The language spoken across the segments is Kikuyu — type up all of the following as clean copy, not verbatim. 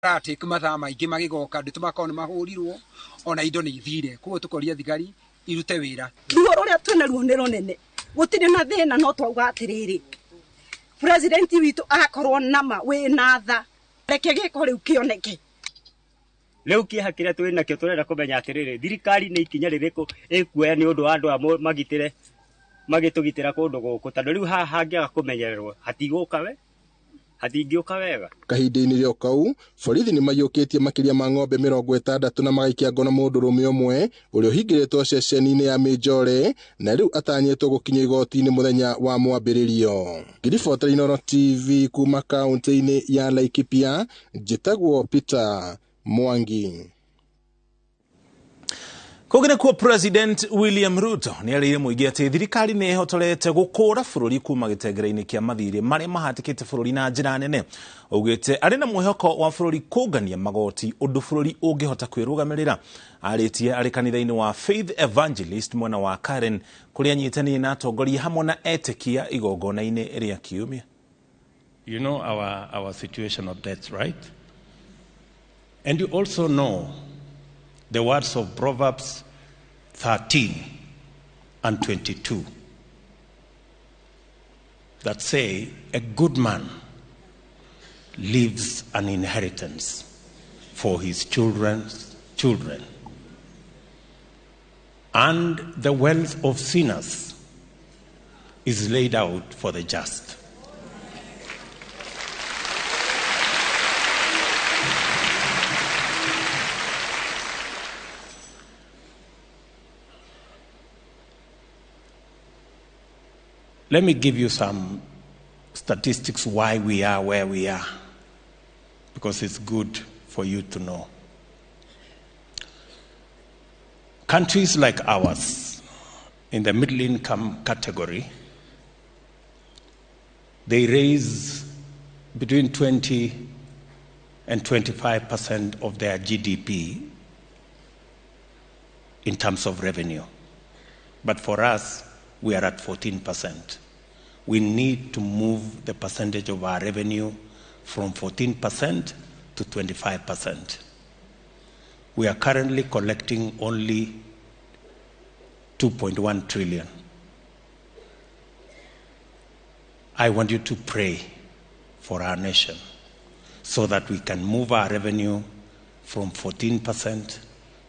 Maratake mathaa maingĩ magĩgoka andũ makorwo nĩ mahũrirwo ona indo nĩ ithire, koguo tũkoria thigari irute wĩra. Ruo rũrĩa twĩna ruo nĩ rũnene, gũtirĩ na thĩna, no twauga atĩrĩrĩ, president witũ akorwo nama wĩna tha, reke gĩko rĩu kĩoneke. Rĩu kĩeha kĩrĩa twĩ nakĩo tũrenda kũmenya atĩrĩrĩ, thirikari nĩ ikinya rĩrĩkũ ĩkuoya nĩ ũndũ wa andũ aya magitĩre magĩtũgitĩra kũndũ gũkũ, tondũ rĩu haha hangĩaga kũmenyererwo hatigũka we hatingĩũka wega. Kahinda-inĩ o kau, borithi nĩ maiyũkĩtie makĩria ma ng'ombe 60 na magaikia ngono mũndũrũme ũmwe ũrĩa ũhingĩrĩtwo ceceni-inĩ ya Mĩnjore na rĩu atanyĩtwo gũkinya igoti-inĩ mũthenya wa mwambĩrĩrio. Ngiribota Inooro TV kuma kaunti-inĩ ya Laikipia, njĩtagwo Peter Mwangi. Kũngĩ nĩkuo President William Ruto nĩ arĩire mũingĩ atĩ thirikari nĩ ĩhotorete gũkũra bũrũri kuma gĩtengere-inĩ kĩa mathirĩ marĩa mahatĩkĩte bũrũri na njĩra nene. Augĩte arĩ na mwĩhoko wa bũrũri kũngania magoti ũndũ bũrũri ũngĩhota kwĩrũgamĩrĩra. Arĩtie arĩ kanitha-inĩ wa Faith Evangelist mwena wa Karen kũrĩa anyitanĩire na atongoria hamwe na etĩkia igongona-inĩ rĩa kiumia. You know our situation of debt, right? And you also know the words of Proverbs 13 and 22 that say, a good man leaves an inheritance for his children's children, and the wealth of sinners is laid out for the just. Let me give you some statistics why we are where we are, because it's good for you to know. Countries like ours, in the middle income category, they raise between 20 and 25% of their GDP in terms of revenue. But for us, we are at 14%. We need to move the percentage of our revenue from 14% to 25%. We are currently collecting only 2.1 trillion. I want you to pray for our nation so that we can move our revenue from 14%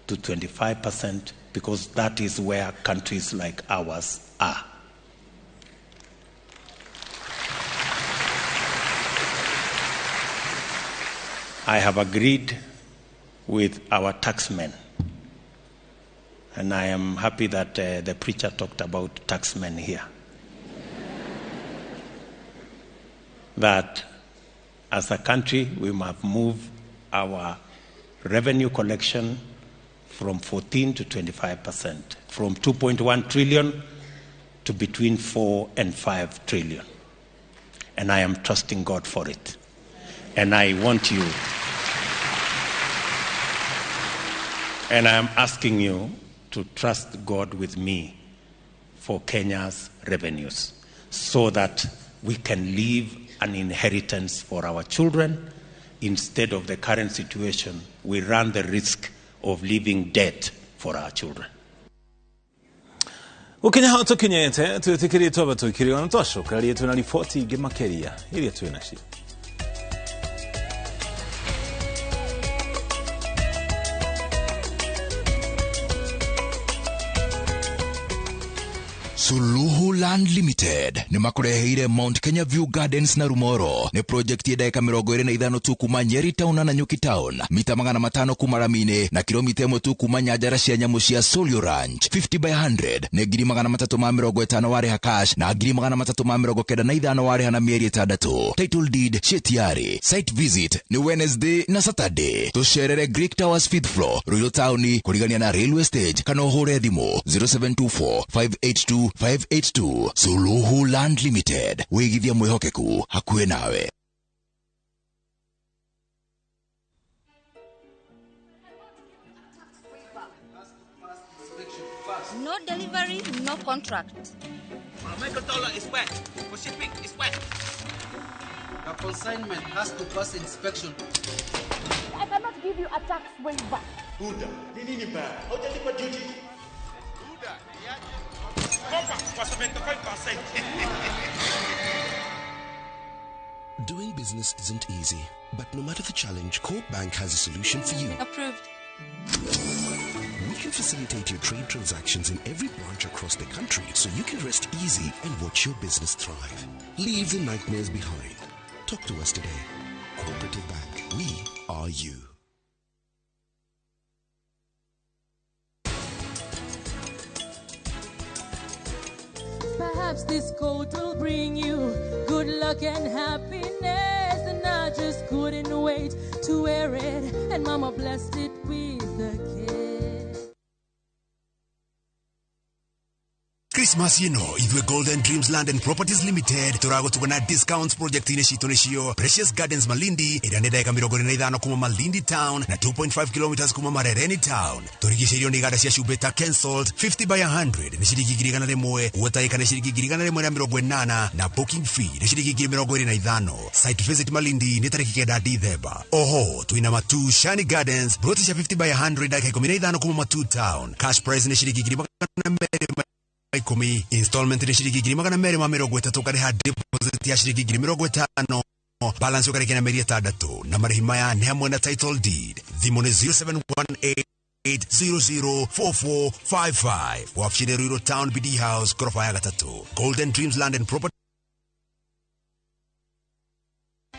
to 25%, because that is where countries like ours are. I have agreed with our taxmen, and I am happy that the preacher talked about taxmen here, that as a country we must move our revenue collection from 14 to 25%, from 2.1 trillion to between 4 and 5 trillion. And I am trusting God for it. And I want you, and I am asking you to trust God with me for Kenya's revenues so that we can leave an inheritance for our children. Instead of the current situation, we run the risk of leaving debt for our children. Gũkinya hau tũkinyĩte twĩtĩkĩrĩtwo aba tũikĩrĩo na twacokererie twĩna riboti ingĩ makĩria iria twĩ nacio. Suluhu Land Limited nĩ makũreheire Mount Kenya View Gardens na Rumoro. Nĩ project ya ndagĩka 25 tu kuma Nyeri Town na Nanyuki Town, mita 500 kuma Ramine na kilomita 1 tu kuma nyanjara cia nyamũ cia Solio Ranch. 50 by 100 nĩ 350 warĩha cash na 395 warĩha na mĩeri 6. Title deed ciĩ tiarĩ. Site visit nĩ Wednesday na Saturday. Tũcerere Greek Towers 5th floor, Ruiru Town, kũrigania na railway stage, kana ũhũre thimũ 0724 582 582. Suluhu Land Limited, wĩigithia mwĩhokeku hakuhĩ nawe. No delivery, no contract. Michael Dollar is wet. For shipping is wet. The consignment has to pass inspection. give you a tax waiver. Buda, ni nini mbaya? Haujalipa duty. Buda, kopa kwa 75%. Doing business isn't easy, but no matter the challenge, Corp Bank has a solution for you. Approved. We can facilitate your trade transactions in every branch across the country so you can rest easy and watch your business thrive. Leave the nightmares behind. Talk to us today. Cooperative Bank. We are you. Perhaps this coat will bring you good luck and happiness. And I just couldn't wait to wear it. And Mama blessed it with a kiss. Christmas ino ithuĩ Golden Dreams Land and Properties Limited tũragũtuga na discounts project-inĩ citũ nĩcio Precious Gardens Malindi ĩrĩa nĩ ndagĩka 45 kuma Malindi Town na 2.5 kilometers kuma Marereni Town. Tũrigicĩirio nĩ iganda cia cumbĩ ta Kensalt 50 by 100 nĩ ciringi 101,000, Water nĩ ciringi 180,000 na booking fee nĩ ciringi 25,000. Site visit Malindi nĩ tarĩki 9 Dithemba. Oho twĩna Matu Shani Gardens broti cia 50 by 100 ndagĩka 15 kuma Matu Town. Cash price nĩ ciringi 210,000, installment nĩ ciringi 230,000, ũkarĩha deposit ya ciringi 50,000, balance ũkarĩkia na mĩeri 6, na marĩhi maya nĩ hamwe na title deed. Thimũ nĩ 0718 004455. Wabici nĩ Ruiru Town, BD House, goroba ya 3. Golden Dreams Land and Property.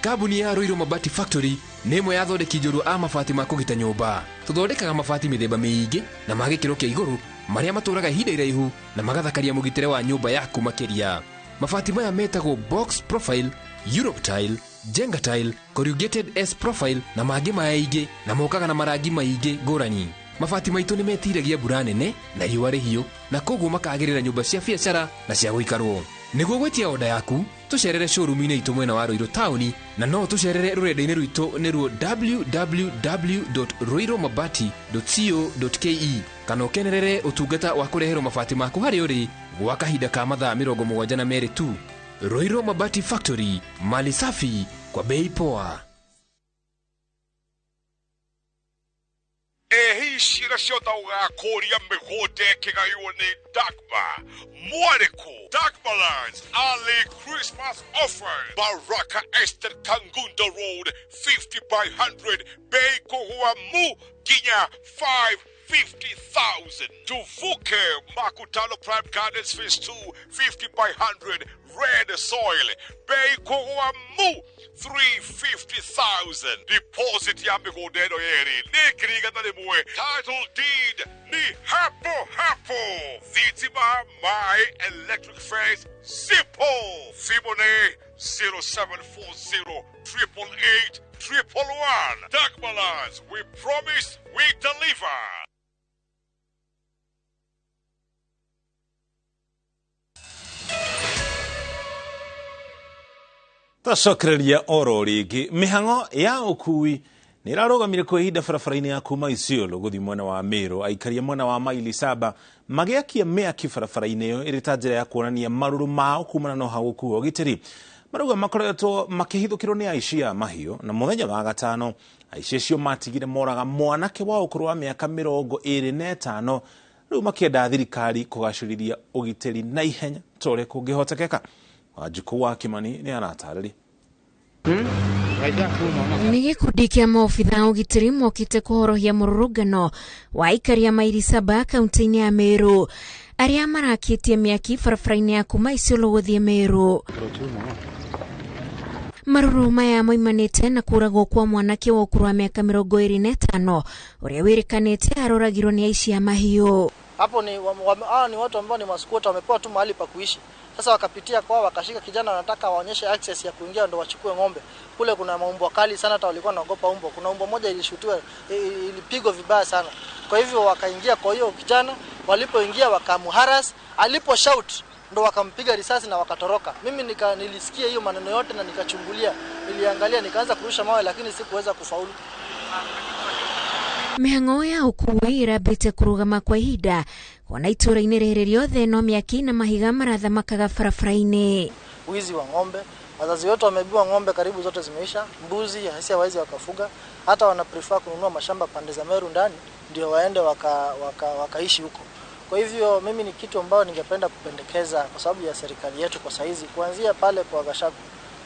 Kambuni ya Ruiru Mabati Factory nĩ ĩmwe ya athondeki njorua a mabati ma kũgita nyũmba. Tũthondekaga mabati mĩthemba mĩingĩ na ma gĩkĩro kĩa igũrũ marĩa matũraga ihinda iraihu na magathakaria mũgitĩre wa nyũmba yaku makĩria. Mabati maya metagwo box profile, Europe tile, Jenga tile, corrugated S profile na mangĩ maingĩ, na mokaga na marangi maingĩ ngũrani. Mabati maitũ nĩ metiragia mbura nene na riũa rĩhiũ, na koguo makagĩrĩra nyũmba cia biacara na cia gũikarwo. Nĩguo gwĩtia oda yaku, tũcerere showroom-inĩ itũ mwena wa Ruiru taũni, na no tũcerere rũrenda-inĩ rwitũ nĩruo www.ruirumabati.co.ke, kana ũkenerere ũtungata wa kũreherwo mabati maku harĩa ũrĩ gwa kahinda ka mathaa 72 tu. Ruiru Mabati Factory, mali safi kwa bei poa. Ehi ciĩra ciothe ũgakũria mĩgũnda ĩkĩgaywo nĩ Dagmar Mwarĩkũ. Dagmar Lands Early Christmas Offer, Baraka Estate, Kangundo Road, 50 by 100, bei kũgũa mu nginya 550,000. Tuvuke Makutano Prime Gardens Phase 2, 50 by 100, red soil, bei kũgũa mu 350,000. Deposit ya mĩgũnda ĩno yerĩ nĩ 100,000. Title deed ni hapo hapo. Thitima, maĩ, electric fence, simple. Thimũ nĩ 0740 888 111. Dagmar Lands, we promise, we deliver. Twacokereria oro rĩngĩ mĩhang'o ya ũkui nĩ ĩrarũgamire kwa ihinda barabara-inĩ ya kuma Isiolo gũthiĩ mwena wa Meru. Aikaria mwena wa maili 7 magĩakia mĩaki barabara-inĩ ĩyo ĩrĩ ta njĩra ya kuonania marũrũ mao kumana na ũhagũku wa ũgitĩri. Marauga makoretwo makĩhithũkĩrwo nĩ aici a mahiũ, na mũthenya wa gatano aici acio matigire moraga mwanake wa ũkũrũ wa mĩaka 25, rĩu makĩenda thirikari kũgacĩrithia ũgitĩri na ihenya ta ũrĩa kũngĩhotekeka. Wanjikũ wa Kimani nĩ aratarĩria. Nĩ gĩkundi kĩa maobitha a ũgitĩri mokĩte kũhorohia mũrũrũngano wa aikaria maili 7 kaunti-inĩ ya Meru arĩa marakĩtie mĩaki barabara-inĩ ya kuma Isiolo gũthiĩ Meru. Marũrũ maya moimanĩte na kũragwo kwa mwanake wa ũkũrũ wa mĩaka 25 ũrĩa wĩrĩkanĩte aroragirwo nĩ aici a mahiũ. Hapo ni ni watu ambao ni masquota, wamepewa tu mahali pa kuishi. Sasa wakapitia kwao wakashika kijana, wanataka waonyeshe access ya kuingia ndo wachukue ng'ombe. Kule kuna maumbwa kali sana, hata walikuwa wanaogopa umbwa. Kuna umbwa moja ilishutiwa, ilipigwa vibaya sana. Kwa hivyo wakaingia kwa hiyo kijana, walipoingia wakamharas, alipo shout ndo wakampiga risasi na wakatoroka. Mimi nilisikia hiyo maneno yote na nikachungulia, niliangalia, nikaanza kurusha mawe lakini sikuweza kufaulu. Mĩhang'o ya ũkui ĩrambĩte kũrũgama kwa ihinda kuona itũũra-inĩ rĩrĩ rĩothe no mĩaki na mahiga marathamakaga barabara-inĩ. Wizi wa ng'ombe, Wazazi wetu wameibiwa ng'ombe karibu zote zimeisha, mbuzi hasi hawezi wakafuga, hata wana prefer kununua mashamba pande za Meru ndani ndio waende wakaishi huko. Kwa hivyo mimi ni kitu ambayo ningependa kupendekeza kwa sababu ya serikali yetu kwa saizi, kuanzia pale kwa Gachagua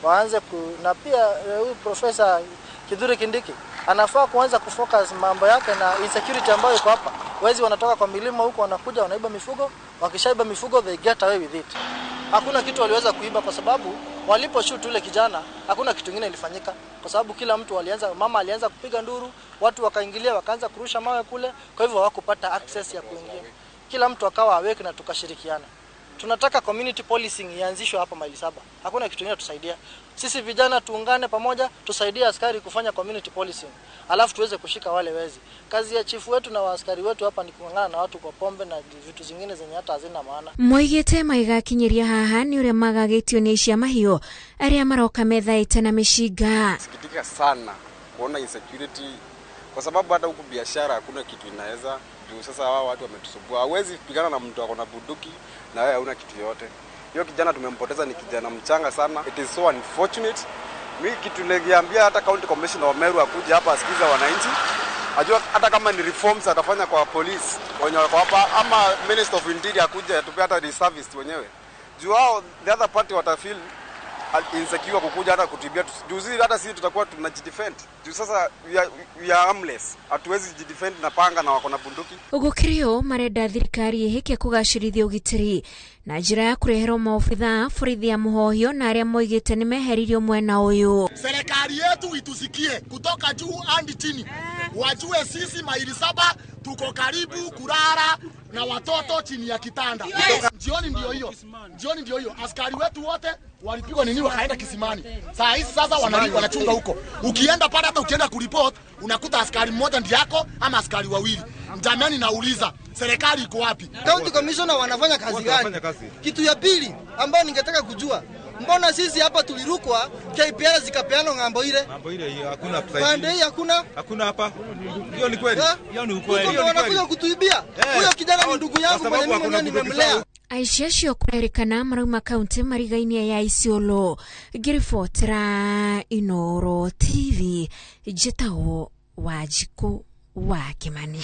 waanze na pia huyu Profesa Kithure Kindiki anafaa kuanza kufocus mambo yake na insecurity ambayo iko hapa. Wezi wanatoka kwa milima huko wanakuja wanaiba mifugo, wakishaiba mifugo they get away with it. Hakuna kitu waliweza kuiba kwa sababu waliposhoot ule kijana hakuna kitu kingine ilifanyika, kwa sababu kila mtu alianza, mama alianza kupiga nduru, watu wakaingilia wakaanza kurusha mawe kule, kwa hivyo hawakupata access ya kuingia. Kila mtu akawa awake na tukashirikiana. Tunataka community policing ianzishwe hapa maili saba. Hakuna kitu kingine tusaidia. Sisi vijana tuungane pamoja, tusaidie askari kufanya community policing. Alafu tuweze kushika wale wezi. Kazi ya chifu wetu na askari wetu hapa ni kung'ang'ana na watu kwa pombe na vitu zingine zenye hata hazina maana. Moigite maigakinyiria haha ni uria magagitio ni icia mahiũ aria maroka methaite na mĩcinga. Sikitika sana kuona insecurity kwa sababu hata huku biashara hakuna kitu inaweza. Juu sasa wao watu wametusumbua. Hawezi pigana na mtu akona bunduki na wewe hauna kitu yote. Hiyo kijana tumempoteza, ni kijana mchanga sana. It is so unfortunate. Mimi kitu ningeambia hata county commissioner wa Meru akuja hapa asikiza wananchi. Ajua hata kama ni reforms atafanya kwa police wenye wako hapa, ama Minister of Interior akuja atupe hata reservice wenyewe. Juu hao the other party watafeel insecure kukuja hata kutibia. Juu hata sisi tutakuwa tunajidefend. Juu sasa we are armless. Hatuwezi jidefend na panga na wako na bunduki. Ugukirio marenda thirikari ihike kugacirithia ugitiri na njira ya kureherwo maobithaa borithi ya muhohio na aria moigite ni meheririo mwena uyu. Serikali yetu itusikie kutoka juu hadi chini. Wajue sisi maili saba tuko karibu kulala na watoto chini ya kitanda. Jioni ndio hiyo. Jioni ndio hiyo. Askari wetu wote walipigwa nini wakaenda kisimani. Saa hizi sasa wanachunga huko. Ukienda pale hata ukienda kuripot unakuta askari mmoja ndiye yako ama askari wawili. Jamani, nauliza serikali iko wapi? County commissioner wanafanya kazi gani? Kitu ya pili ambayo ningetaka kujua, mbona sisi hapa tulirukwa KPR zikapeana ng'ambo ile? Ng'ambo ile hiyo hakuna pande hii hakuna. Hakuna hapa. Hiyo ni kweli. Hiyo ni ukweli. Hiyo wanakuja kutuibia. Huyo kijana ni ndugu yangu mwenye mimi mwenyewe nimemlea. Aici acio kũrerĩkana marauma kaunti marigaini ya Isiolo. Ngĩribotera Inooro TV, njĩtagwo Wanjikũ wa Kĩmani.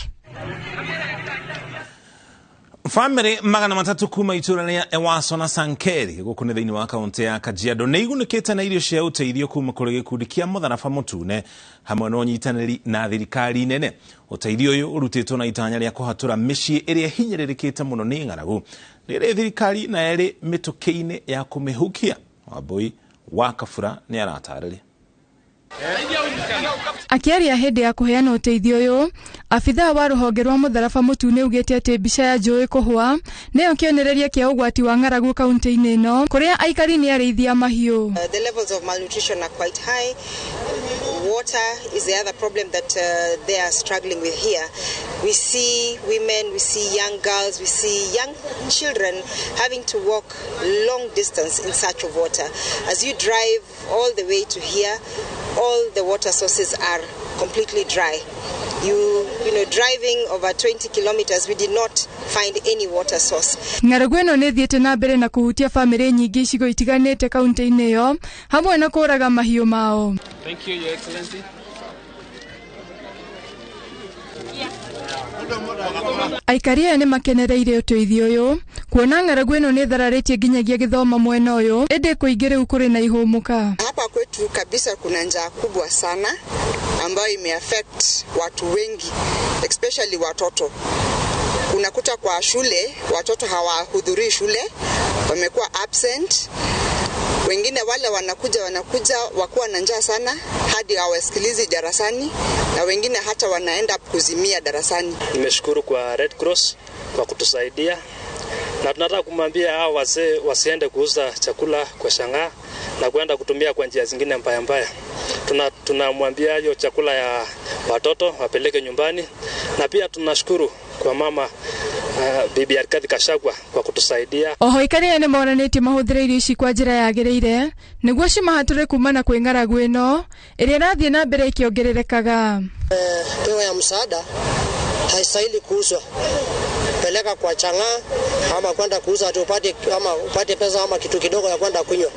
Family 300 kuma itura rĩa Ewaso na Sankeri gũkũ nĩ thĩinĩ wa kaunti ya Kajiado nĩ igunĩkĩte na irio cia ũteithio kuma kũrĩ gĩkundi kĩa Mũtharaba Mũtune hamwe na ũnyitanĩri na thirikari nene. Ũteithio ũyũ ũrutĩtwo na itanya rĩa kũhatũra mĩciĩ ĩrĩa ĩhinyĩrĩrĩkĩte mũno nĩ ng'aragu rĩrĩa thirikari na ĩrĩ mĩtũkĩ-inĩ ya kũmĩhukia. Wambui wa Kabura nĩ aratarĩria. Akiaria hĩndĩ ya kũheana ũteithio ũyũ, abithaa wa rũhonge rwa Mũtharaba Mũtune augĩte atĩ mbica ya njũĩ kũhũa nĩyo kĩonereria kĩa ũgwati wa ng'aragu kaunti-inĩ ĩno kũrĩa aikari nĩ arĩithia mahiũ. The levels of malnutrition are quite high. Water is the other problem that they are struggling with here. We see women, we see young girls, we see young children having to walk long distance in search of water. As you drive all the way to here, all the water sources are completely dry. You know, driving over 20 kilometers, we did not find any water source. Ng'aragu ĩno nĩ ĩthiĩte na mbere na kũhutia bamĩrĩ nyingĩ icigo itiganĩte kaunti-inĩ ĩyo hamwe na kũraga mahiũ mao. Thank you, Your Excellency. Aikari aya nĩ makenereire ũteithio ũyũ kuona ng'aragu ĩno nĩ ĩthararĩtie nginyagia gĩthomo mwena ũyũ ĩndĩ kũingĩ rĩu kũrĩ na ihũmũka. Hapa kwetu kabisa kuna njaa kubwa sana ambayo imeaffect watu wengi, especially watoto. Unakuta kwa shule watoto hawahudhurii shule, wamekuwa absent. Wengine wale wanakuja wakuwa na njaa sana hadi hawasikilizi darasani, na wengine hata wanaenda kuzimia darasani. Nimeshukuru kwa Red Cross kwa kutusaidia, na tunataka kumwambia hao wazee wasiende kuuza chakula kwa shangaa na kwenda kutumia kwa njia zingine mbaya mbaya. Tunamwambia hiyo chakula ya watoto wapeleke nyumbani, na pia tunashukuru kwa mama Bibi Rigathi Gachagua kwa kutusaidia. Oho aikari aya nĩmonanĩtie mahũthĩre irio ici kwa njĩra yagĩrĩire nĩguo cimahatũre kumana kwĩ ng'aragu ĩno ĩrĩa ĩrathiĩ na mbere ĩkĩongererekaga. Pewa ya msaada haistahili kuuzwa, peleka kwa chang'aa ama kwenda kuuza ati upate, ama upate pesa ama kitu kidogo ya kwenda kunywa.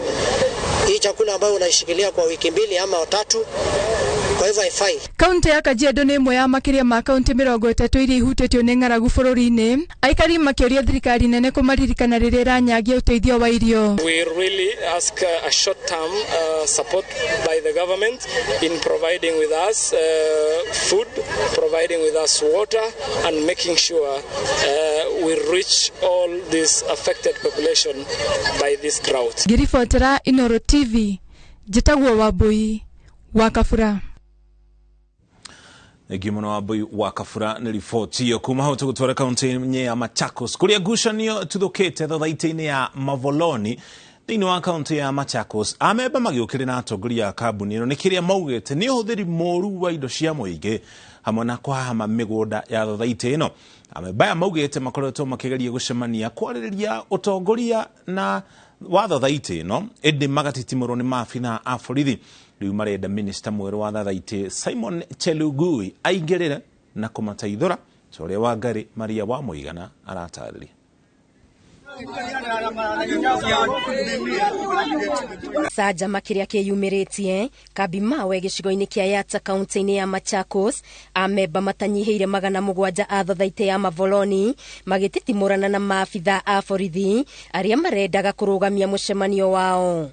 Hii chakula ambayo unaishikilia kwa wiki 2 ama 3, kwa hivyo haifai. Kaunti ya Kajiado nĩ ĩmwe ya makĩria ma kaunti 30 iria ihutĩtio nĩ ng'aragu bũrũri-inĩ, aikari makĩũria thirikari nene kũmaririkana rĩrĩa ĩranyagia ũteithio wa irio. We really ask a short-term support by the government in providing with us food, providing with us water, and making sure we reach all this affected population by this drought. Ngĩribotera Inooro TV, njĩtagwo Wambui wa Kabura. Thengiũ mũno Wambui wa Kabura nĩ riboti ĩyo. Kuma hau tũgũtwara kaunti-inĩ ya Machakos kũrĩa ngucanio tuthũkĩte thothaitĩ-inĩ ya Mavoloni thĩinĩ wa kaunti ya Machakos. Amemba magĩũkĩrĩra atongoria a kambuni ĩno nĩ kĩrĩa maugĩte nĩ ũhũthĩri mũru wa indo cia mũingĩ hamwe na kũhahama mĩgũnda ya thothaitĩ ĩno. Amemba aya maugĩte makoretwo makĩgeria gũcemania kwarĩrĩria ũtongoria na wa thothaitĩ ĩno, ĩndĩ magatitimũrwo nĩ maabithaa a borithi. Rĩu marenda minista mwerũ wa thathaitĩ Simon Chelugui aingĩrĩre na kũmateithũra ta ũrĩa Wangari Maria wa Mũigana aratarĩria. Canjama kĩrĩa kĩyumĩrĩtie kambi mawe gĩcigo-inĩ kĩa Yatta kaunti-inĩ ya Machakos, amemba matanyihĩire 700 a thothaitĩ ya Mavoloni magĩtitimũrana na maabithaa a borithi arĩa marendaga kũrũgamia mũcemanio wao.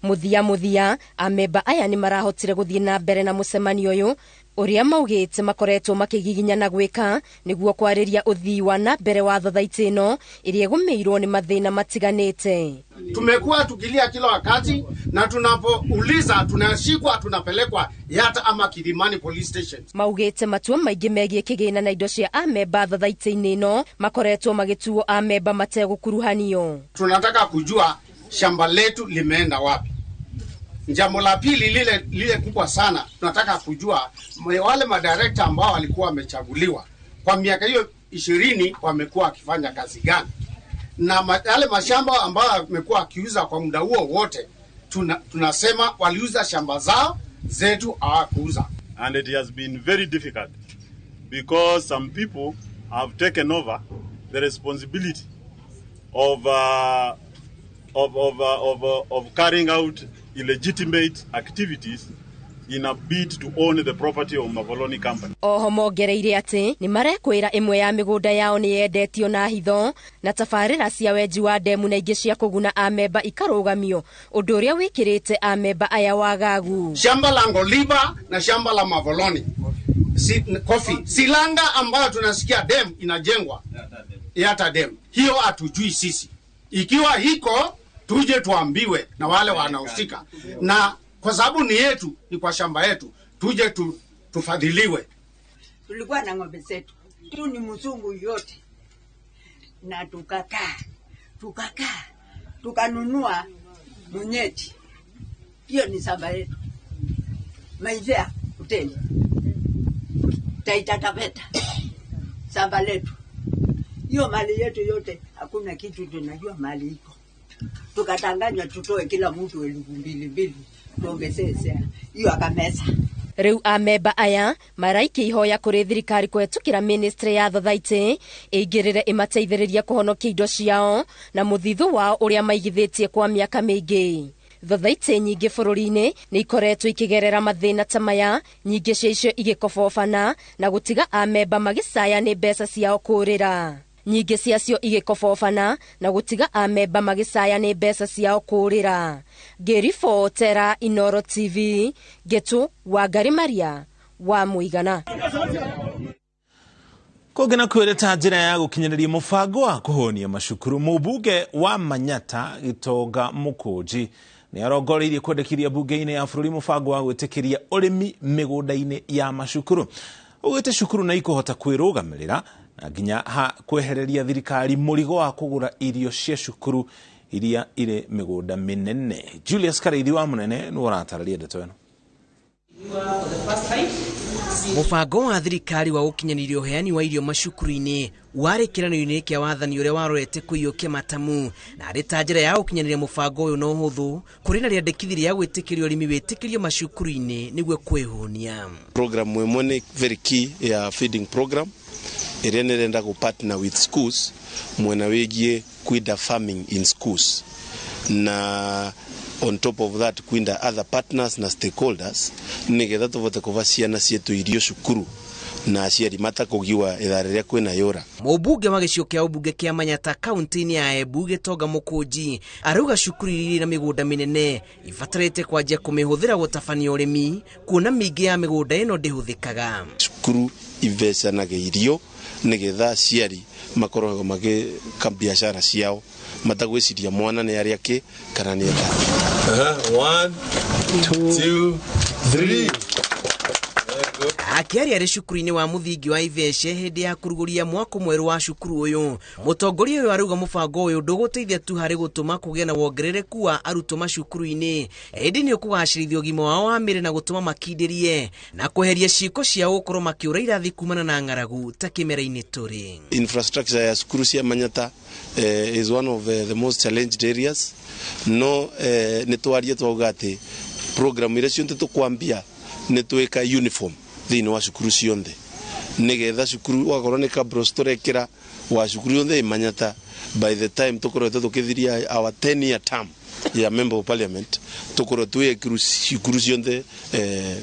Mũthia amemba aya nĩ marahotire gũthiĩ na mbere na mũcemanio ũyũ ũrĩa maugĩte makoretwo makĩgiginyana gwĩka nĩguo kwarĩria ũthii wa na mbere wa thothaitĩ ĩno ĩrĩa ĩgũmĩirwo nĩ mathĩna matiganĩte. Tumekuwa tukilia kila wakati na tunapouliza tunashikwa, tunapelekwa Yatta ama Kilimani police station. Maugĩte matua maingĩ megiĩ kĩgĩna na indo cia amemba thothaitĩ-inĩ ĩno makoretwo magĩtuo amemba mategũkuruhanio. Tunataka kujua shamba letu limeenda wapi. Jambo la pili lile kubwa sana, tunataka kujua wale madirekta ambao walikuwa wamechaguliwa kwa miaka hiyo 20 wamekuwa wakifanya kazi gani, na yale mashamba ambao wamekuwa wakiuza kwa muda huo wote, tunasema waliuza shamba zao, zetu hawakuuza. And it has been very difficult because some people have taken over the responsibility of carrying out illegitimate activities in a bid to own the property of Mavoloni Company. Oho mongereire atĩ nĩ marekwĩra ĩmwe ya mĩgũnda yao nĩ yendetio na hitho na tabarĩra cia wenji wa ndemu na ingĩ cia kũguna amemba ikarũgamio, ũndũ ũrĩa wĩkĩrĩte amemba aya wagagu. Shamba la Ngoliba na shamba la Mavoloni coffee Silanga ambayo tunasikia dam inajengwa Yatta dam, hiyo hatujui sisi. Ikiwa hiko tuje tuambiwe na wale wanahusika, na kwa sababu ni yetu, ni kwa shamba yetu, tuje tufadhiliwe. Tulikuwa na ng'ombe zetu tu ni mzungu yote, na tukakaa tukanunua mwenyeji, hiyo ni shamba yetu. Maizea hoteli Taita Taveta, shamba letu, hiyo mali yetu yote, hakuna kitu tunajua mali iko. Tukatanganywa tutoe kila mtu 2,000 tuongezee hiyo akamesa. Rĩu amemba aya maraikia ihoya kũrĩ thirikari kũhetũkĩra ministry ya thothaitĩ ĩingĩrĩre ĩmateithĩrĩrie kũhonokia indo ciao na mũthithũ wao ũrĩa maigithĩtie kwa mĩaka mĩingĩ. Thothaitĩ nyingĩ bũrũri-inĩ nĩ ikoretwo ikĩgerera mathĩna ta maya, nyingĩ cia icio igĩkobobana na gũtiga amemba magĩcaya nĩ mbeca ciao kũũrĩra. Nyingĩ ciacio igĩkobobana na gũtiga amemba magĩcaya nĩ mbeca ciao kũũrĩra. Ngĩribotera Inooro TV, Ngetu Wangari Maria wa Mũigana. Kũngĩ na kwĩrĩ ta njĩra ya gũkinyanĩria mũbango wa kũhũnia macukuru, mũmbunge wa Manyata Gĩtonga Mũkũnji nĩ arongoreirie kwendekithia bunge-inĩ ya bũrũri mũbango wa gwĩtĩkĩria ũrĩmi mĩgũnda-inĩ ya macukuru. Ũgĩte cukuru na ikũhota kwĩrũgamĩrĩra na nginya ha kwehereria thirikari mũrigo wa kũgũra irio cia cukuru iria irĩ mĩgũnda mĩnene. Julius Kareithi wa Mũnene nĩwe ũratarĩria ndeto ĩno. Mũbango wa thirikari wa gũkinyanĩria ũheani wa irio macukuru-inĩ warĩ kĩranĩro-inĩ kĩa wathani ũrĩa warorete kũiyũkia matamu, na arĩ ta njĩra ya gũkinyanĩria mũbango ũyũ na ũhũthũ, kũrĩ na rĩandĩkithia rĩa gwĩtĩkĩrio ũrĩmi wĩtĩkĩrio macukuru-inĩ nĩguo kwĩhũnia. Program ĩmwe nĩ very key ya feeding program ĩrĩa nĩrenda gũ partner with schools mwena wĩgiĩ kwida farming in schools. Na on top of that kwinda other partners na stakeholders nigetha tuvote kuva ciana cietu irio cukuru na aciari matakugiwa ithaa riria kwina yura. Mũmbunge wa gĩcigo kĩa ũmbunge kĩa Manyata kaunti-inĩ ya Embu Gĩtonga Mũkũnji arauga cukuru iria irĩ na mĩgũnda mĩnene ibatarĩte kwanjia kũmĩhũthĩra gũtabania ũrĩmi kuona mĩingĩ ya mĩgũnda ĩno ndĩhũthĩkaga. Cukuru ivecanage irio nigetha aciari makorwo magĩka biacara ciao matagwĩciria mwana nĩ arĩa kĩ kana nĩ eka. 1 2 3. Akĩaria arĩ cukuru-inĩ wa mũthingi wa Ivece hĩndĩ ya kũrugũria mwako mwerũ wa cukuru ũyũ, mũtongoria ũyũ arauga mũbango ũyũ ndũgũteithia tu harĩ gũtũma kũgĩe na wongerereku wa arutwo macukuru-inĩ, ĩndĩ nĩ ũkũgacĩrithia ũgima wao wa mĩĩrĩ na gũtũma makindĩrie na kweheria ciĩko ciao gũkorwo makĩũra irathi kumana na ng'aragu ta kĩmera-inĩ tũrĩ. Infrastructure ya cukuru cia Manyata is one of the most challenged areas. No nĩ twarie twauga atĩ program iria ciothe tũkwambia nĩ twĩka uniform thĩinĩ wa cukuru ciothe nigetha cukuru wakorwo nĩ cabros tũrekĩra wa cukuru yothe Manyata by the time tũkoretwo tũkĩthiria our 10 year term ya member of parliament tũkorwo twĩkĩru cukuru ciothe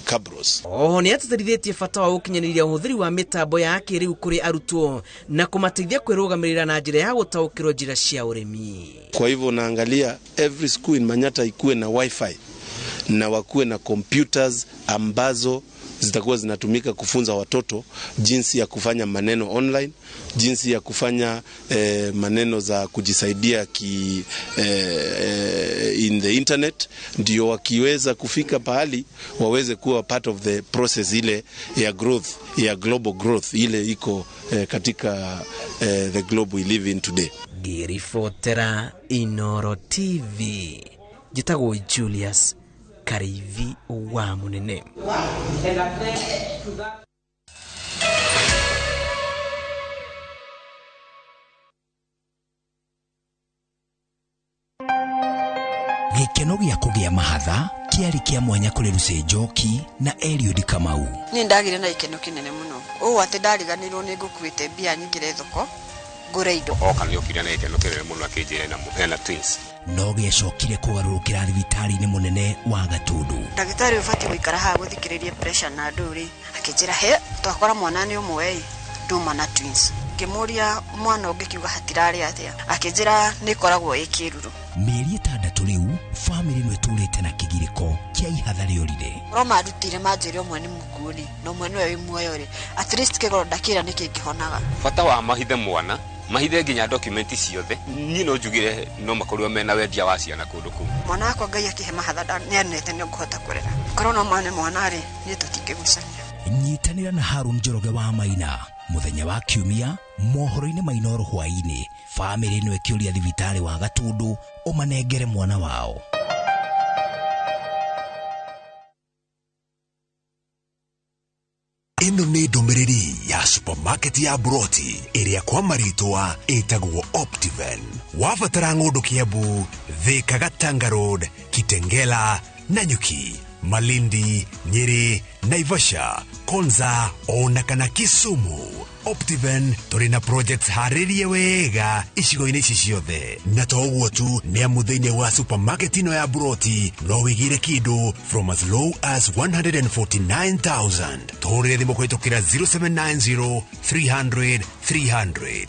cabros. Oho nĩ atĩtĩrithĩtie bata wa gũkinyanĩria ũhũthĩri wa mĩtambo ya kĩrĩu kũrĩ arutwo na kũmateithia kwĩrũgamĩrĩra na njĩra ya gũtaũkĩrwo njĩra cia ũrĩmi. Kwa hivyo naangalia every school in Manyata ikuwe na wifi na wakuwe na computers ambazo zitakuwa zinatumika kufunza watoto jinsi ya kufanya maneno online, jinsi ya kufanya maneno za kujisaidia in the internet, ndio wakiweza kufika pahali waweze kuwa part of the process ile ya growth, ya global growth ile iko katika the globe we live in today. Ngĩribotera Inoro TV, njĩtagwo Julius Karivi wa Munene. Gĩkeno gĩa kũgĩa mahatha kĩarĩ kĩa mwanya kũrĩ Lucy Njoki na Eliud Kamau. Niĩ ndagire na gĩkeno kĩnene mũno ũũ atĩ ndariganĩirwo nĩ ngũkuĩte mbia nyingĩre thoko ngũre indo. Oka nĩokire na gĩkeno kĩnene mũno akĩnjĩra ena twins. No gĩacokire kũgarũrũkĩra thibitarĩ-inĩ mũnene wa Gatundu. Ndagĩtarĩ ũbatiĩ gũikara haha gũthikĩrĩria pressure na ndũrĩ akĩnjĩra he twakora mwana nĩ ũmwe ĩ nduma na twins. Ngĩmũria mwana ũngĩ kiuga hatirarĩ atĩa akĩnjĩra nĩ ĩkoragwo ĩ kĩruru. Mĩeri 6 rĩu famĩlĩ ĩno ĩtũrĩte na kĩgirĩko kĩa ihatha rĩorire. Ro marutire manjĩre ũmwe nĩ mũkuũ rĩ na ũmwe nĩwe wĩ muoyo rĩ at least kĩgoro ndakĩra nĩ kĩngĩhonaga. Bata wa mahithe mwana mahithe nginya dokumenti ciothe niĩ no njugire no makorwo mena wendia wa ciana kũndũ kũu. Mwana wakwa Ngai akĩhe mahatha nĩanete nĩ ngũhota kũrera korwo no mwana mwana rĩ niĩ tũtingĩgucania. Nyitanĩra na Harun Njoroge wa Maina mũthenya wa kiumia mohoro-inĩ ma Inoro hwaĩ-inĩ. Famĩlĩ ĩno ĩkĩũria thibitarĩ wa Gatundu ũmanengere mwana wao. Ĩno nĩ ndũmĩrĩri ya supermarket ya Broti ĩrĩa kwa marĩtwa ĩtagwo Optiven. Wabatara ng'ũndũ Kiambu, Thika, Gatanga Road, Kitengela, Nanyuki, Malindi, Nyeri, Naivasha, Konza ona kana Kisumu. Optiven tũrĩ na projects harĩrie wega icigo-inĩ ici ciothe. Na to ũguo tu, nĩ amu thĩinĩ wa supermarket ĩno ya Broti no wĩgĩre kĩndũ from as low as 149,000. Tũhũrĩre thimũ kũhĩtũkĩra 0790 300 300.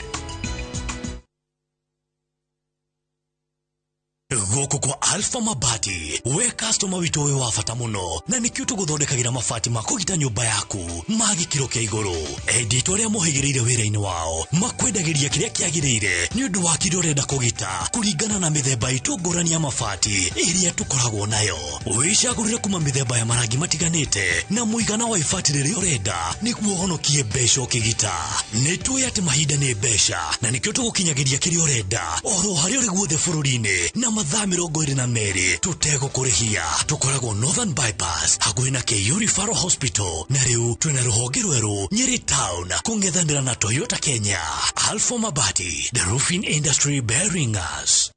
Gũkũ kwa Alpha Mabati we customer witũ wĩ wa bata mũno na nĩkĩo tũgũthondekagĩra mabati ma kũgita nyũmba yaku ma gĩkĩro kĩa igũrũ. Endia itũ arĩa mohĩgĩrĩire wĩra-inĩ wao makwendagĩria kĩrĩa kĩagĩrĩire nĩ ũndũ wa kĩrĩa ũrenda kũgita kũringana na mĩthemba itũ ngũrani ya mabati ĩrĩa tũkoragwo nayo. Wĩcagũrĩre kuma mĩthemba ya marangi matiganĩte na mũigana wa ibati rĩrĩa ũrenda nĩguo ũhonokie mbeca ũkĩgita. Nĩ tũĩ atĩ mahinda nĩ mbeca na nĩkĩo tũgũkinyagĩria kĩrĩa ũrenda oro harĩa ũrĩ guothe bũrũri-inĩ na mathaa 22 tũtegũkũrĩhia. Tũkoragwo Northern Bypass hakuhĩ na KU Referral Hospital na rĩu twĩna rũhonge rwerũ Nyeri Town kũng'ethanĩra na Toyota Kenya. Alpha Mabati, the roofing industry bearing us.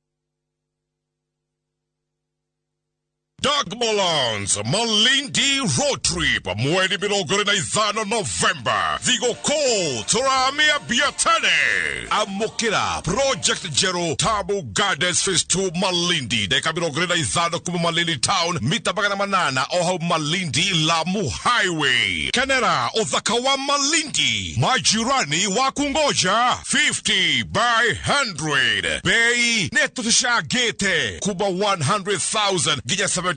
Dagmalands Malindi Road Trip mweri 25 November thigũkũ tũramĩambia tene. Amũkĩra Project Njerũ Tamu Gardens Phase 2 Malindi ndagĩka 25 kuma Malindi Town mita 800 o hau Malindi Lamu Highway. Kenera ũthaka wa Malindi, majirani wa kungoja 50 by 100. Bei nĩ tũcangĩte kuma 100,000 nginya 75,000.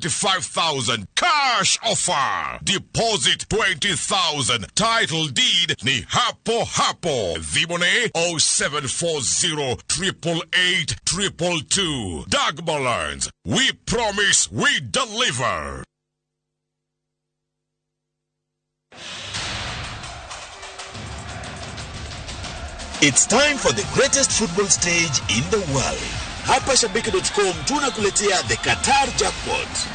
Cash offer, deposit 20,000, title deed ni hapo hapo. Thimũ nĩ 0740 888 222. Dagmalands, we promise we deliver. It's time for the greatest football stage in the world. Hapa Shabiki.com tunakuletea the Qatar Jackpot.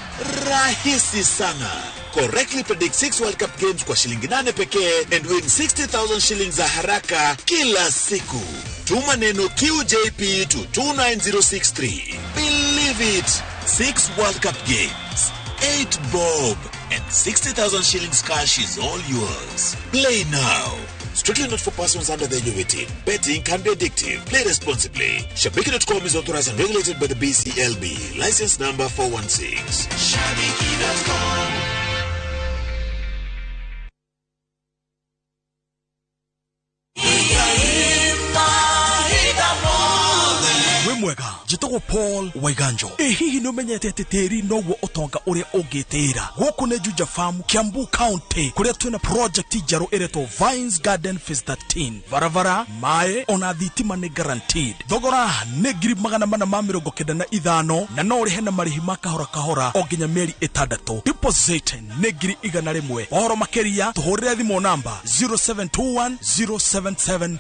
Rahisi sana. Correctly predict 6 World Cup games kwa shilingi 8 pekee and win 60,000 shillings za haraka kila siku. Tuma neno QJP to 29063. Believe it. 6 World Cup games, 8 bob and 60,000 shillings cash is all yours. Play now. Strictly not for persons under the age of 18. Betting can be addictive. Play responsibly. Shabiki.com is authorized and regulated by the BCLB. License number 416. Shabiki.com. Mwega njĩtagwo Paul Waiganjo. Ĩ hihi nĩ ũmenyete atĩ tĩri noguo ũtonga ũrĩa ũngĩtĩĩra? Gũkũ nĩ Juja Farm, Kiambu County, kũrĩa twĩna project njerũ ĩretwo Vines Garden Phase 13. Barabara, maĩ ona thitima nĩ guaranteed. Thogora nĩ 495,000 na no ũrĩhe na marĩhi ma kahora kahora o nginya mĩeri 6. Deposit nĩ 100,000. Ũhoro makĩria tũhũrĩre thimũ namba 0721 077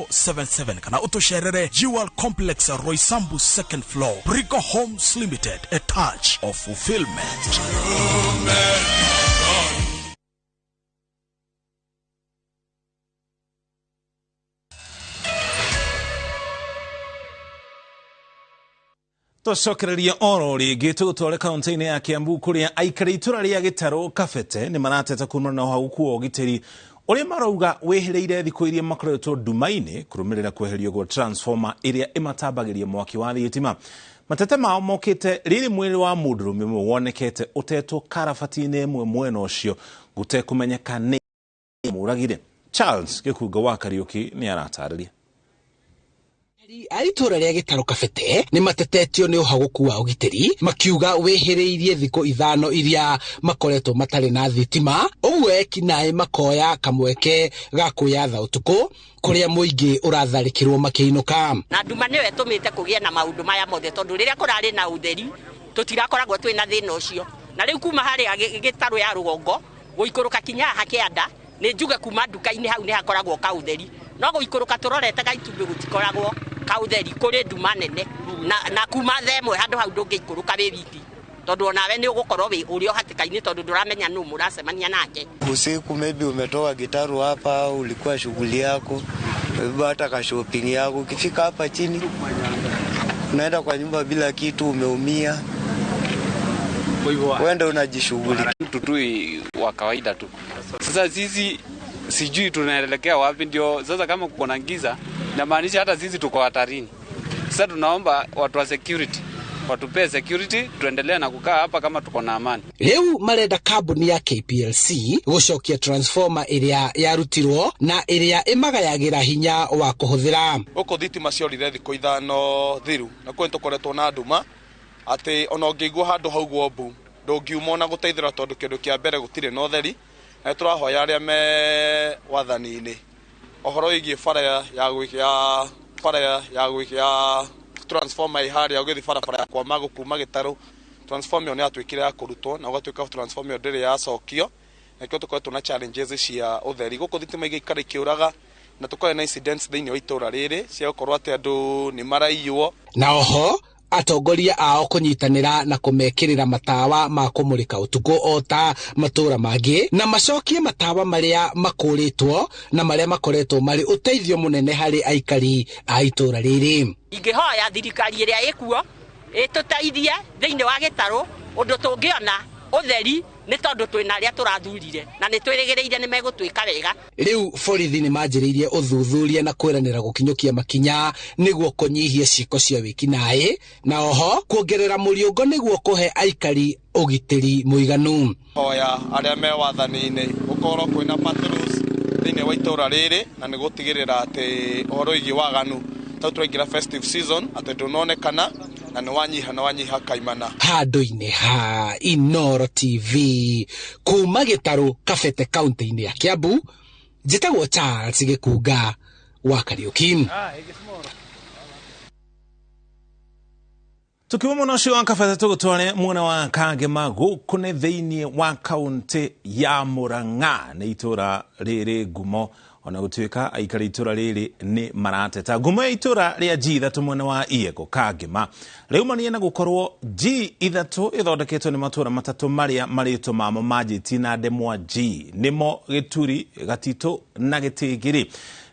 077 kana ũtũcerere Jewel Complex, Roysambu second floor. Brico Homes Limited, a touch of fulfillment. Tũcokereria oro rĩngĩ tũgũtware kaunti-inĩ ya Kiambu kũrĩa aikari itũra rĩa Gĩtarũ Kabete nĩ marateta kumana na ũhagũku wa ũgitĩri ũrĩa marauga wĩhĩrĩire thikũ iria makoretwo nduma-inĩ kũrũmĩrĩra kweherio gwa transformer ĩrĩa ĩmatambagĩria mwaki wa thitima. Mateta mao mokĩte rĩrĩ mwĩrĩ wa mũndũrũme ũmwe wonekete ũtetwo karabati-inĩ ĩmwe mwena ũcio gũtekũmenyeka nĩ mũragire. Charles Gĩkungo wa Kariũki nĩ aratarĩria. A itũra rĩa Gĩtarũ Kabete nĩ matetetio nĩ ũhagũku wa ũgitĩri makiuga wĩhĩrĩirie thikũ 5 iria makoretwo matarĩ na thitima, ũguo ekinaĩ makoya kamweke ga kwĩyatha ũtukũ kũrĩa mũingĩ ũratharĩkĩrwo makĩinũka. Na nduma nĩyo ĩtũmĩte kũgĩe na maũndũ maya mothe tondũ rĩrĩa kũrarĩ na ũtheri tũtirakoragwo twĩna thĩna ũcio, na rĩu kuma harĩa Gĩtarũ ya rũgongo gũikũrũka kinya haha kĩanda nĩ njuge kuma nduka-inĩ hau nĩ hakoragwo kaũtheri, no gũikũrũka tũrorete gaitumbĩ gũtikoragwo kautheri, kũrĩ nduma nene na kuma thaa ĩmwe handũ hau ndũngĩikũrũka wĩ wiki tondũ onawe nĩ ũgũkorwo wĩ ũrĩ o hatĩka-inĩ tondũ ndũramenya nũ mũracemania nake. Usiku maybe umetoka Gitaru hapa, ulikuwa shughuli yako, hata ka shopping yako, ukifika hapa chini unaenda kwa nyumba bila kitu, umeumia, wenda unajishughulika. Mtu tu wa kawaida tu. Sasa sisi sijui tunaelekea wapi, ndio sasa kama kuko na giza inamaanisha hata sisi tuko hatarini. Sasa tunaomba watu wa security watupee security tuendelee na kukaa hapa kama tuko na amani. Rĩu marenda kambuni ya KPLC gũcokia transformer ĩrĩa yarutirwo na ĩrĩa ĩmagayagĩra hinya wa kũhũthĩra. Gũkũ thitima ciorire thikũ 5 thiru na kũrĩ tũkoretwo na nduma atĩ ona ũngĩigua handũ haugwo mbu ndũngiuma ona gũteithĩra tondũ kĩndũ kĩa mbere gũtirĩ na ũtheri, na tũrahoya arĩa me wathani-inĩ ũhoro wĩgiĩ bara ya gwĩkia transformer ĩ harĩa ũgĩthiĩ barabara ya kwa Mago kuma Gĩtarũ, transformer ĩyo nĩ yatuĩkire ya kũrutwo na gũgatuĩka transformer ĩyo ndĩrĩ yacokio, na nĩkĩo tũkoretwo na challenges cia ũtheri gũkũ thitima igĩikara ikĩũraga na tũkorwo na incidents thĩinĩ wa itũra rĩrĩ cia gũkorwo atĩ andũ nĩ maraiywo. Na oho atongoria ao kũnyitanĩra na kũmekĩrĩra matawa ma kũmũrĩka ũtukũ o ta matũra mangĩ, na macokie matawa marĩa makũrĩtwo na marĩa makoretwo marĩ ũteithio mũnene harĩ aikari a itũra rĩrĩ. Ingĩhoya thirikari ĩrĩa ĩkuo ĩtũteithie thĩinĩ wa gĩtarũ ũndũ tũngĩona ũtheri nĩ tondũ twĩna arĩa tũrathurire na nĩ twĩrĩgĩrĩire nĩ megũtwĩka wega. Rĩu borithi nĩ manjĩrĩirie ũthuthuria na kwĩranĩra gũkinyũkia makinya nĩguo kũnyihia ciĩko cia wĩkinaĩ na oho kuongerera mũriũngo nĩguo kũhe aikari ũgitĩri mũiganu. Hoya arĩa me wathani-inĩ gũkorwo kwĩna patrols thĩinĩ wa itũra rĩrĩ na nĩ gũtigĩrĩra atĩ ũhoro wĩgiĩ waganu tau tũraingĩra festive season atĩ ndũnonekana na nĩ wanyiha na wanyiha kaimana. Handũ-inĩ ha Inooro TV kuma Gĩtarũ Kabete kaunti-inĩ ya Kiambu, njĩtagwo Charles Gĩkunga wa Kariuki. Tukiuma mwena ũcio wa Kabete tũgũtware mwena wa Kangema gũkũ nĩ thĩinĩ wa kaunti ya Murang'a nĩ itũra rĩrĩ ngumo ona gũtuĩka aikari itũra rĩrĩ nĩ marateta. Ngumo ya itũra rĩa G3 mwena wa Iego Kangema rĩumania na gũkorwo G3 ĩthondeketwo nĩ matũra matatũ marĩa marĩtwo mamo manjĩtie na ndemwa G nĩmo Gĩturi, Gatitũ na Gĩtĩngĩrĩ.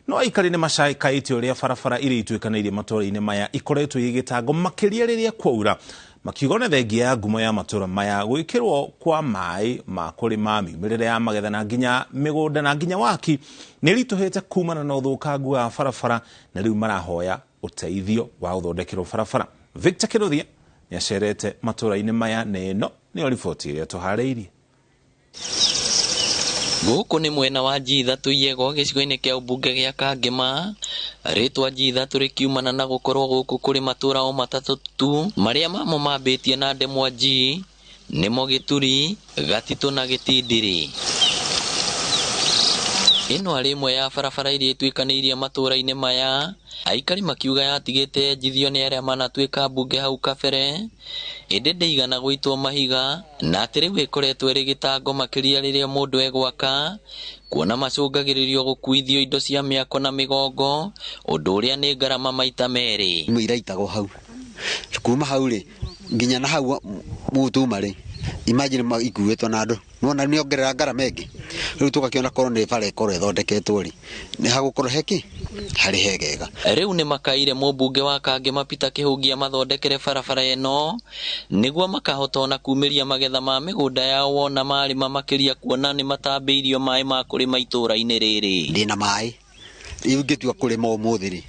No aikari nĩ macaikaĩte ũrĩa barabara iria ituĩkanĩirie matũra-inĩ maya ikoretwo igĩtango makĩria rĩrĩa kwaura, makiuga ona thengia ya ngumo ya matũra maya gwĩkĩrwo kwa maĩ ma kũrĩma, miumĩrĩre ya magetha na nginya mĩgũnda na nginya waki nĩ ritũhĩte kumana na ũthũkangu wa barabara na rĩu marahoya ũteithio wa gũthondekerwo barabara. Victor Kĩrũthia nĩ acerete matũra-inĩ maya na ĩno nĩyo riboti ĩrĩa tũharĩirie. Gũkũ nĩ mwena wa G3 Iego gĩcigo-inĩ kĩa ũmbunge gĩa Kangema. Rĩtwa G3 rĩkiumana na gũkorwo gũkũ kũrĩ matũra o matatũ tu marĩa mamo mambĩtie na ndemwa G nĩmo Gĩturi, Gatitũ na Gĩtindiri. Ĩno arĩ ĩmwe ya barabara iria ituĩkanĩirie matũra-inĩ maya, aikari makiuga yatigĩte njithio nĩ arĩa manatuĩka mbunge hau kabere, ĩndĩ ndĩigana gũitwo mahiga na atĩ rĩu ĩkoretwo ĩrĩ gĩtango makĩria rĩrĩa mũndũ egwaka, kuona macũngagĩrĩrio gũkuithio indo cia mĩako na mĩgongo, ũndũ ũrĩa nĩ ngarama maita merĩ. Imwe iraitagwo hau kuma hau rĩ nginya na hau mutuma rĩ, imagine ikuĩtwo na andũ nĩwona nĩongerera ngarama ĩngĩ. Rĩu tũgakĩona korwo nĩ bara ĩkorwo ĩthondeketwo rĩ, nĩ hagũkorwo heki harĩ hegega. Rĩu nĩ makaire mũmbunge wa Kangema Peter Kĩhũngia mathondekere barabara ĩno nĩguo makahota ona kumĩria magetha ma mĩgũnda yao wona marĩma makĩria kuona nĩ matambĩirio maĩ ma kũrĩma itũra-inĩ rĩrĩ. Ndĩna maĩ rĩu ingĩtua kũrĩma ũmũthĩ rĩ,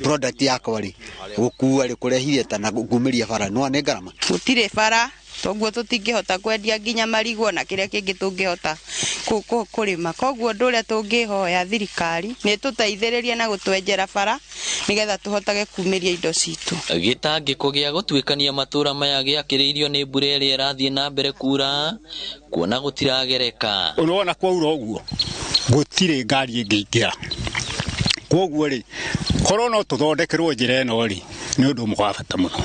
product yakwa rĩ gũkua rĩ kũrehire ta na kumĩria bara nĩwona nĩ ngarama. Gũtirĩ bara toguo tũtingĩhota kwendia nginya marigũ na kĩrĩa kĩngĩ tũngĩhota kũrĩma. Koguo ũndũ ũrĩa tũngĩhoya thirikari nĩ tũteithĩrĩrie na gũtwenjera bara nĩgetha tũhotage kumĩria indo citũ. Gĩtangĩko gĩa gũtuĩkania matũra maya gĩakĩrĩirio nĩ mbura ĩrĩa ĩrathiĩ na mbere kura kuona gũtiragereka. Ũrona kwaura ũguo gũtirĩ ngari ĩngĩingĩra, koguo rĩ korwo no tũthondekerwo njĩra ĩno rĩ nĩ ũndũ ũmwe wa bata mũno,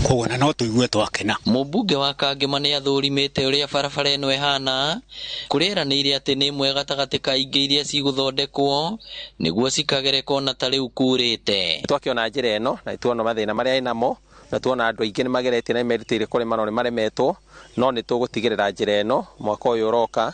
koguo na no tũigue twakena. Mũmbunge wa Kangema nĩ athũrimĩte ũrĩa barabara ĩno ĩhana, kũrĩa eranĩire atĩ nĩ ĩmwe gatagatĩ ka ingĩ iria cigũthondekwo nĩguo cikagereka ona ta rĩu kurĩte. Twakĩona njĩra ĩno na tuona mathĩna marĩa ĩnamo na tuona andũ aingĩ nĩ mageretie na nĩmerutĩire kũrĩma no nĩ maremetwo, no nĩ tũgũtigĩrĩra njĩra ĩno mwaka ũyũ ũroka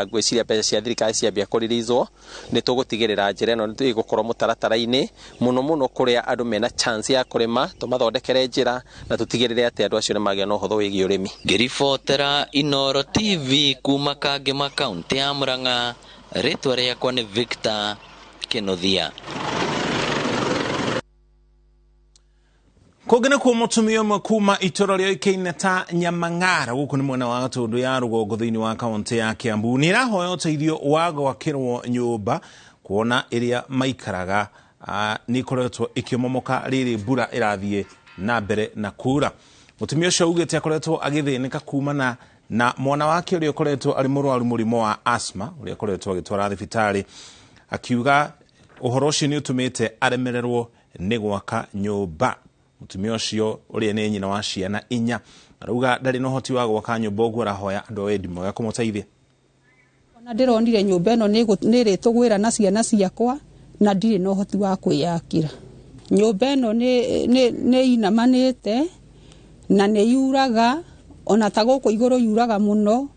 ngwĩciria mbeca cia thirikari ciambia kũririzwo, nĩ tũgũtigĩrĩra njĩra ĩno nĩ ĩgũkorwo mũtaratara-inĩ mũno mũno kũrĩa andũ mena chance ya kũrĩma, tũmathondekere njĩra na tũtigĩrĩre atĩ andũ acio nĩ magĩa na ũhũthũ wĩgiĩ ũrĩmi. Ngĩribotera Inooro TV kuma Kangema kaunti ya Murang'a, rĩtwa rĩakwa nĩ Victor Kĩnuthia. Kũngĩ nĩkuo mũtumia ũmwe kuma itũra rĩoĩkaine ta Nyamang'ara gũkũ nĩ mwena wa Gatũndũ ya rũgongo thĩinĩ wa kaunti ya Kiambu nĩ ĩrahoya ũteithio wa gwakĩrwo nyũmba kuona ĩrĩa maikaraga nĩ ĩkoretwo ĩkĩmomoka rĩrĩ mbura ĩrathiĩ na mbere na kura. Mũtumia ũcio augĩte akoretwo agĩthĩnĩka kumana na mwana wake ũrĩa ũkoretwo arĩ mũrwaru mũrimũ wa asthma ũrĩa akoretwo agĩtwara thibitarĩ, akiuga ũhoro ũcio nĩ ũtũmĩte aremererwo nĩ gwaka nyũmba. Mũtumia ũcio ũrĩa nĩ nyina wa ciana inya arauga ndarĩ na ũhoti wa gwaka nyũmba, ũguo arahoya andũ a wendi mwega kũmũteithia. Ona ndĩronire nyũmba ĩno nĩ ĩrĩtũgwĩra na ciana ciakwa na ndirĩ na ũhoti wa kwĩyakĩra. Nyũmba ĩno nĩ inamanĩte na nĩ yuraga, ona ta gũkũ igũrũ yuraga mũno,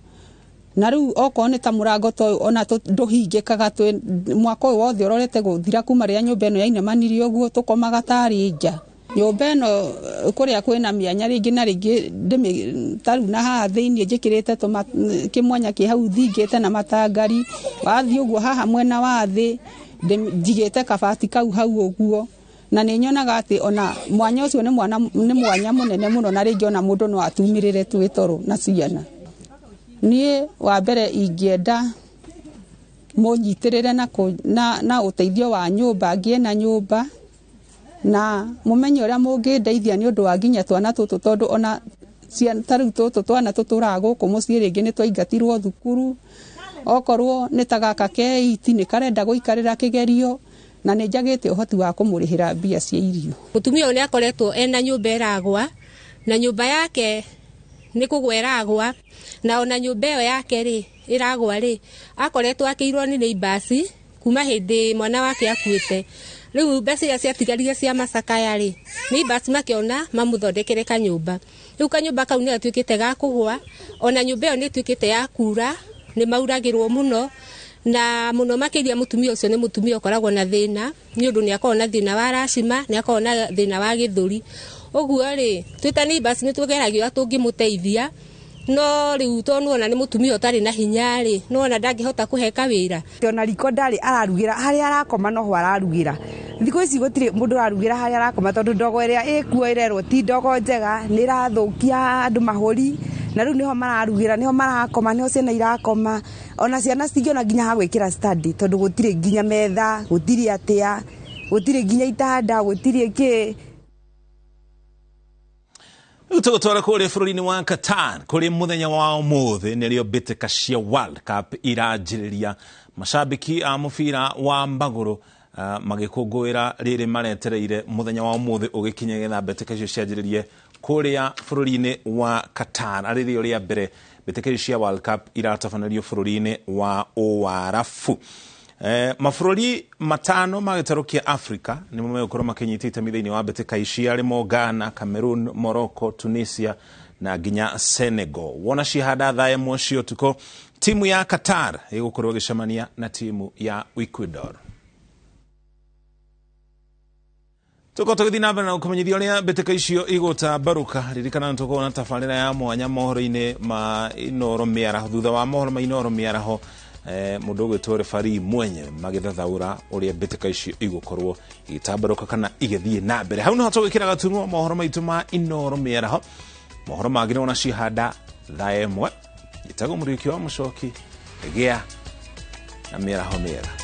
na rĩu okorwo nĩ ta mũrango ta ũyũ ona ndũhingĩkaga, mwaka ũyũ wothe ũrorete gũthira kuma rĩrĩa nyũmba ĩno yainamanirie ũguo tũkomaga tarĩ nja. Nyũmba ĩno kũrĩa kwĩna mĩanya rĩngĩ na rĩngĩ tarĩu na haha thĩiniĩ njĩkĩrĩte kĩmwanya kĩ hau thingĩte na matangari, wathiĩ ũguo haha mwena wa thĩ njigĩte kabati kau hau ũguo, na nĩ nyonaga atĩ ona mwanya ũcio nĩ mwanya mũnene mũno, na rĩngĩ ona mũndũ no atumĩrĩre twĩ toro na ciana. Niĩ wa mbere ingĩenda mũnyitĩrĩre na ũteithio wa nyũmba, ngĩe na nyũmba na mũmenye ũrĩa mũngĩndeithia nĩ ũndũ wa nginya twana tũtũ, tondũ ona ta rĩu tũtũ twana tũtũraga gũkũ mũciĩ rĩngĩ nĩ twaingatirwo thukuru, okorwo nĩ ta gaka ke iti nĩ karenda gũikarĩra kĩgerio, na nĩ njagĩte ũhoti wa kũmũrĩhĩra mbia cia irio. Mũtumia ũyũ nĩ akoretwo ena nyũmba ĩragwa, na nyũmba yake nĩ kũgwa ĩragwa, na ona nyũmba ĩyo yake rĩ ĩragwa rĩ akoretwo akĩirwo nĩ neighbors kuma hĩndĩ mwana wake akuĩte. Rĩu mbeca iria ciatigarire cia macakaya rĩ neighbors makĩona mamũthondekere kanyũmba. Rĩu kanyũmba kau nĩ gatuĩkĩte ga kũgwa, ona nyũmba ĩyo nĩ ĩtuĩkĩte ya kura, nĩ mauragĩrwo mũno, na mũno makĩria mũtumia ũcio nĩ mũtumia ũkoragwo na thĩna, nĩ ũndũ nĩ akoragwo na thĩna wa racima, nĩ akoragwo na thĩna wa gĩthũri. Ũguo rĩ twĩ ta neighbors nĩ tũgeragia ũrĩa tũngĩmũteithia, no rĩu tondũ nĩwona nĩ mũtumia ũtarĩ na hinya rĩ, nĩwona ndangĩhota kũheka wĩra. Ona riko ndarĩ ararugĩra harĩa arakoma noho ararugĩra. Thikũ ici gũtirĩ mũndũ ũrarugĩra harĩa arakoma, tondũ ndogo ĩrĩa ĩkuo ĩrerwo ti ndogo njega, nĩ ĩrathũkia andũ mahũri, na rĩu nĩho mararugĩra, nĩho marakoma, nĩho ciana irakoma. Ona ciana citingĩona nginya ha gwĩkĩra study, tondũ gũtirĩ nginya metha, gũtirĩ atĩa, gũtirĩ nginya itanda, gũtirĩ kĩ. Tũgũtwara kũrĩa bũrũri-inĩ wa Qatar kũrĩ mũthenya wa ũmũthĩ nĩrĩo mbĩtĩka cia World Cup iranjĩrĩria. Macambĩki a mũbira wa magũrũ magĩkũngũĩra rĩrĩ maretereire mũthenya wa ũmũthĩ ũgĩkinya getha mbĩtĩka icio cianjĩrĩrie kũrĩa bũrũri-inĩ wa Qatar. Arĩ rĩo rĩa mbere mbĩtĩka icio cia World Cup iratabanĩrio bũrũri-inĩ wa Ũarabu. Mabũrũri matano ma gĩtarũ kĩa Afrika nĩmo megũkorwo makĩnyita itemi thĩinĩ wa mbĩtĩka ici, arĩmo Ghana, Cameroon, Morocco, Tunisia na nginya Senegal. Wona cihanda thaa ĩmwe cia ũtukũ, timu ya Qatar ĩgũkorwo ĩgĩcemania na timu ya Ecuador. Tũkorwo tũgĩthiĩ na mbere na gũkũmenyithia ũrĩa mbĩtĩka icio igũtambarũka. Ririkana nĩ tũkorwo na tabarĩra ya mwanya mohoro-inĩ ma Inooro mĩaraho. Thutha wa mohoro ma Inooro mĩaraho, mũndũ ũgwĩtwo refarii mwenye magĩthathaũra ũrĩa mbĩtĩka icio igũkorwo igĩtambarũka kana igĩthiĩ na mbere. Hau nĩho tũgwĩkĩra gaturwa mohoro maitũ ma Inooro mĩaraho. Mohoro mangĩ nĩwona cihanda thaa ĩmwe. Njĩtagwo Mũriũki wa Mũcoki, gĩa na mĩaraho mĩega.